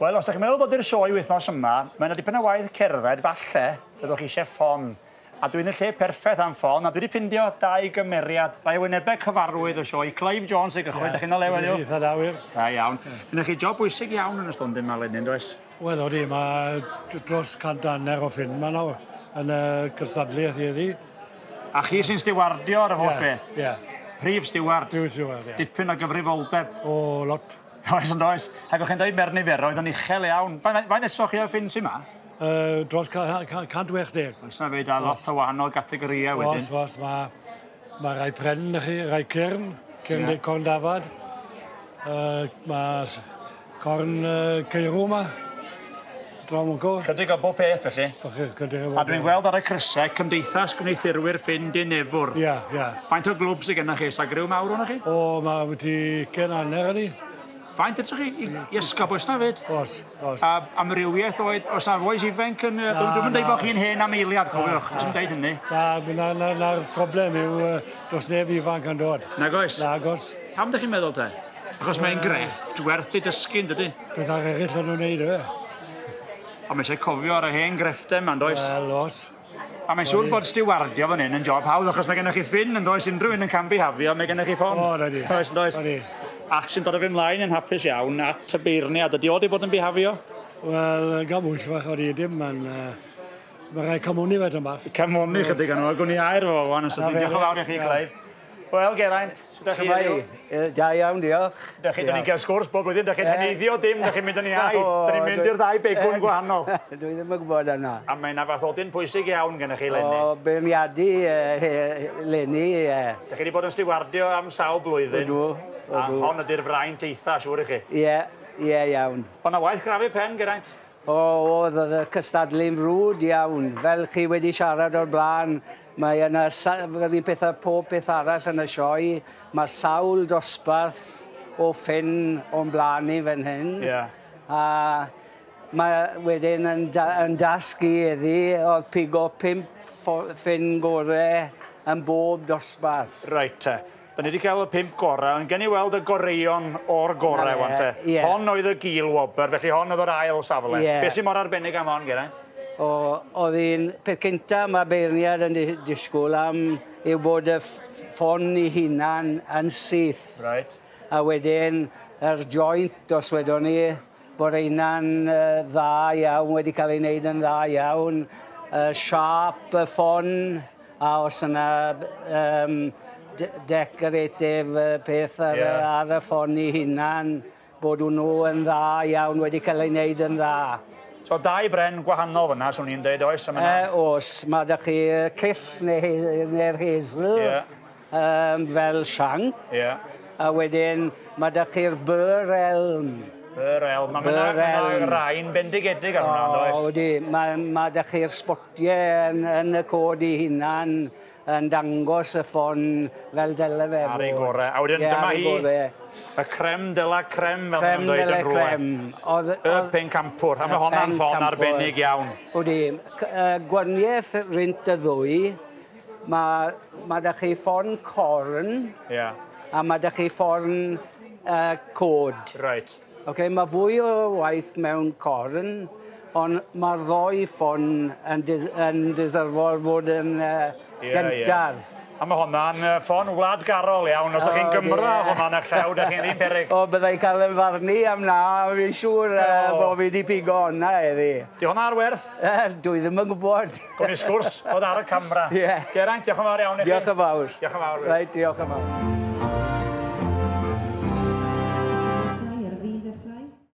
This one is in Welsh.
Wel, os ydych chi'n meddwl bod i'r sioe wythnos yma, mae yna dipyn o waith cerdded, falle, byddwch chi eisiau ffon. A dwi'n y lle perffaith am ffon, a dwi wedi ffindio dau gymeriad, ddau wynebau cyfarwydd y sioe. Clive Jones i gychwyn, yeah. Ydych chi'n olew heddiw? Eitha da, wir. Da iawn. Yeah. Chi job bwysig iawn yn y stondin yma, Lenny, does? Wel, odi, mae dros 150 o ffyn yma nawr yn y cystadlu heddi. A chi sy'n stiwardio ar y holl beth? Ie. Yeah. Prif stiward. Prif stiward, ie. Dipyn o gyfrifoldeb. O, lot. Oes, yn does. Ac o'ch chi'n dweud mae'r niferoedd yn uchel iawn. Faint eto chi o ffyn sy'n ma? Dros 160. Oes na fyd, a lot o wahanol gategorïau wedyn. Oes, oes, mae rai pren na chi, rai cyrn, cyrn yeah. Corn dafad. Mae corn ceirw yma. Chydig o bob peth, felly. A dwi'n gweld ar y crysau Cymdeithas Gwneuthurwyr Ffyn Dinefwr. Ie, ie. Faint o glwb sydd gennych chi? Sa griw mawr o'na chi? O, mae wedi 25 yn ni. Faint ydych chi? I ysgob oes na fyd? Oes, oes. A amrywiaeth oed, oes na fois ifanc yn... Dwi'n mynd dweud bod chi'n hen am eiliad, cofiwch. Dwi'n dweud hynny. Na, na'r broblem yw does neb ifanc yn dod. Nag oes? Nag oes. Pam ydych chi'n meddwl te? Achos mae'n grefft werth ei dysgu, yn dydy? Beth ar eraill yn nhw'n neud, e? A mae eisiau cofio ar y hen grefftau yma, yn does? Wel, oes. A mae'n siŵr bod stiwardio fan hyn yn job hawdd, achos mae gennych chi ffyn yn does, unrhyw un yn cambihafio, mae gennych chi ffon. O, na di. Oes, yn does? Odi. Ac sy'n dod â fi ymlaen yn hapus iawn at y beirniad. Ydy o wedi bod yn bihafio? Wel, gan mwyll fach o'r i dim, mae'n... Mae rhai camoni fe dyma. Camoni chydig yn nhw, gwn i air fo wan yn sydyn. Diolch yn fawr i chi, Clive. Wel, Geraint, sut ydych chi heddiw? Da iawn, diolch. Dych chi'n ni'n cael sgwrs bob blwyddyn, dych chi'n heneiddio dim, dych chi'n mynd yn iau. Dych chi'n mynd i'r ddau begwn gwahanol. Dwi ddim yn gwybod yna. A mae yna fathodyn pwysig iawn gennych chi, Lenny. O, beirniadu Lenny, ie. Dych chi wedi bod yn stiwardio am sawl blwyddyn. Ydw, A hon ydy'r fraint eitha, siŵr i chi. Ie, ie iawn. Ond na waith grafu pen, Geraint? O, oedd y cystadlu'n frwd iawn. Fel chi wedi siarad o'r blaen, mae yna fel un peth a pob peth arall yn y sioe, mae sawl dosbarth o ffyn o'n blaen ni fan hyn. Yeah. A mae wedyn yn dasg i heddi, oedd pigo 5 ffyn gore yn bob dosbarth. Reit te. Da ni wedi cael y 5 gorau, ond gen i weld y goreuon o'r gorau, wan te. Yeah. Hon oedd y gil wobr, felly hon oedd yr ail safle. Yeah. Beth sy'n mor arbennig am hon, Geraint? O, oedd un peth cynta mae beirniad yn disgwyl am yw bod y ffon ei hunan yn syth. Right. A wedyn yr joint, os wedon ni, bod reina'n dda iawn, wedi cael ei wneud yn dda iawn. Siâp y ffon, a os yna decorative peth ar y ffon ei hunan, bod hwnnw yn dda iawn, wedi cael ei wneud yn dda. So dau bren gwahanol fyna, swn i'n dweud, oes? Oes, mae da chi cyll neu'r hazel fel sianc. A wedyn mae da chi'r burr elm. Burr elm. Mae rhain bendigedig ar hwnna, oes? O, wedi. Mae da chi'r sbotiau yn y cod ei hunan yn dangos y ffon fel dyle fe fod. Ar ei gorau. A wedyn dyma hi, y creme de la creme, fel maen nhw'n dweud yn rhywle. Y pencampwr. A mae honna'n ffon arbennig iawn. Odi, gwaniaeth rhynt y ddwy, mae da chi ffon corn, a mae da chi ffon cod. Reit. Okay, mae fwy o waith mewn corn, ond mae'r ddoi ffon yn deserfo fod yn gyntaf. A mae honna'n ffon wladgarol iawn. Os ydych chi'n Gymro, honna'n eich llaw, ydych chi'n ddim peryg. O, byddai cael yn farnu am na, fi'n siŵr bod fi wedi pigo honna heddi. Di honna ar werth? Dwi ddim yn gwybod. Gwni sgwrs, bod ar y camera. Ie. Geraint, diolch yn fawr iawn i chi. Diolch yn fawr. Diolch yn fawr. Reit, diolch yn fawr.